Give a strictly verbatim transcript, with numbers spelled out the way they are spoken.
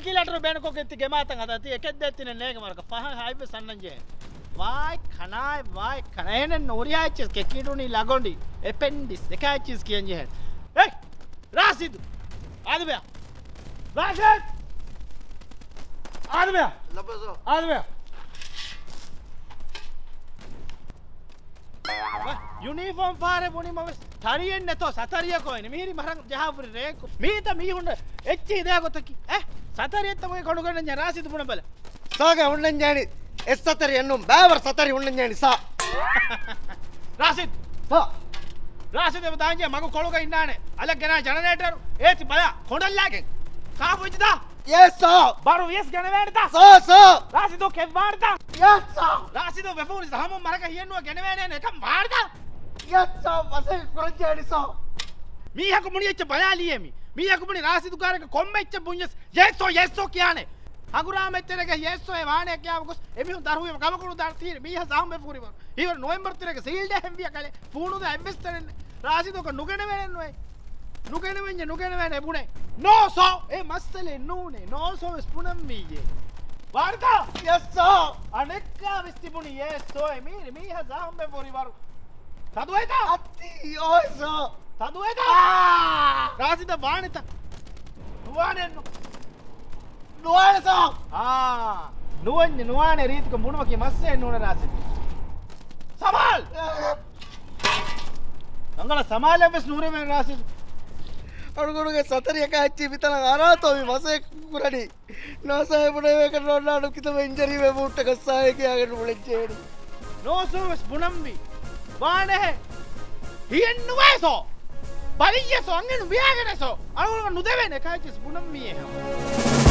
އެސްކިލޭޓަރު ބޭނުންކޮށްގެން ތި ގެމާތަން ހަދާ ތި އެކެއް ދޭތިނެއް ނޭނގެ މަރަކަ ފަހަށް ހައިވެސް އަންނަން ޖެހޭ. ވާއެއް ކަނާއެއް ވާއެއް ކަނާ. އޭނެއް ނުރިޔާ އެއްޗެސް ކެކިޑުނީ ލަގޮނޑި. އެޕެންޑިސް އެކާ އެއްޗެސް ކިޔަން ޖެހޭ. އޭ! ރާޝިދު! އާދެބަޔާ! ރާޝިދު! އާދެބަޔާ! ލައްބަ ސާ. އާދެބަޔާ! ޔުނީފޯމް ފާރެ ބުނީމަ ވެސް ތަރިއެއް ނެތޯ ސަތަރިއަކޯ އިނީ. މިހިރީ މަހަރަން ޖަހާފުރި ރޭކު. މީތަ މީހުން އެއްޗިހި ދޭ ގޮތަކީ. އެ ސަތަރިއެއްތަ މުގެ ކޮނޑުގަނޑަންޏާ ރާޝިދު ބުނަބަލަ. ސާގަ ހުންނަންޏާނީ އެއް ސަތަރިއެއް ނޫން، ބައިވަރު ސަތަރި ހުންނަންޏާނީ ސާ. ރާޝިދު! ސާ. ރާޝިދު އެބަ ދާންޖެ މަގު ކޮޅުގަ އިންނާނެ. އަލަށް ގެނާ ޖަނަރޭޓަރު އޭތި ބަލާ ކޮނޑަށް ލާގެން. ސާފު ވެއްޖިތާ؟ ޔެސް ސާ. ބަރު ވިޔަސް ގެނެވޭނެތާ؟ ސާ ސާ. ރާޝިދު ކެއްވާނެތާ؟ ޔެސް ސާ. ރާޝިދު ވެފަ ހުރި ޒަހަމުން މަރަކަށް ހިޔެއްނުވެ ގެނެވޭނެ އެކަން ވާނެތާ؟ ޔެސް ސާ. މަސައްކަތް ކުރަންޖެހޭނީ ސާ. މީހަކު ބުނި އެއްޗެއް ބަލާލިޔޭ މީ. މީހަކު ބުނި ރާޝިދު ކާރަކަށް ކޮންމެ އެއްޗެއް ބުންޏަސް ޔެސް ސޯ ޔެސް ސޯ ކިޔާނެ. ހަނގުރާމަ ތެރޭގަ ޔެސް ސޯ އެ ވާނެ ކިޔާ ގޮސް އެމީހުން ދަރުހުވީމަ ކަމަކު ނުދާނެ ތީރި މީހާ ޒަހަމް ވެފަ ހުރިވަރު. ހީވަރު ނޮވެމްބަރު ތެރޭގަ ސީލް ޑޭ ހެންވިޔަ ކަލޭ ފޫނުދާ އެއްވެސް ތަނެއް ނެތް. ރާޝިދު އަކަ ނުގެނެވޭނެ ނުވޭ. ނުގެނެވެންޏެ ނުގެނެވޭނެ ބުނޭ. ނޯ ސޯ އެ މައްސަލައެއް ނޫނޭ. ނޯ ސޯ ވެސް ބުނަންވީއޭ. ވާނެތާ؟ ޔެސް ސާ. އަނެއްކާ ވެސް ތިބުނީ ޔެސް ސޯ އެ މީރި މީހާ ޒަހަމް ވެފަ ހުރިވަރު. ތަދުވޭތާ؟ އަތީ އޯ ސާ. ތަދުވޭތާ؟ އާ! ރާޝިދަށް ވާނެތަ؟ ނުވާނެއްނު. ނުވާނެ ސާ. އާ، ނުވަންޏެ ނުވާނެ ރީތިކޮށް ބުނުމަކީ މައްސަލައެއް ނޫނޭ ރާޝިދު. ސަމާލް! ރަނގަޅަށް ސަމާލެއް ވެސް ނުހުރެވޭނެ ރާޝިދު. އަޅުގަނޑުގެ ސަތަރިއަކާ އެއްޗިހި މިތަނަށް އަރާތޯ މި މަސައްކަތް ކުރަނީ. ނާސާ ބުނެވޭކަށް ނޯންނާނު ކިތަބަށް އިންޖަރީ ވެ ބޫޓަކަށް ސާއެ ކިޔާގެން ނުޅެންޖޭނީ. ނޯސޯ ވެސް ބުނަންވީ. ވާނެހެ. ހިޔެއްނުވޭ ސޯ. ބަލިއްޔެ ސޯ އަންހެނު ވިޔާގެނެ ސޯ. އަޅުގަނޑު ނުދެވޭނެ ކާއެއްޗެސް ބުނަންވީ އެހެން.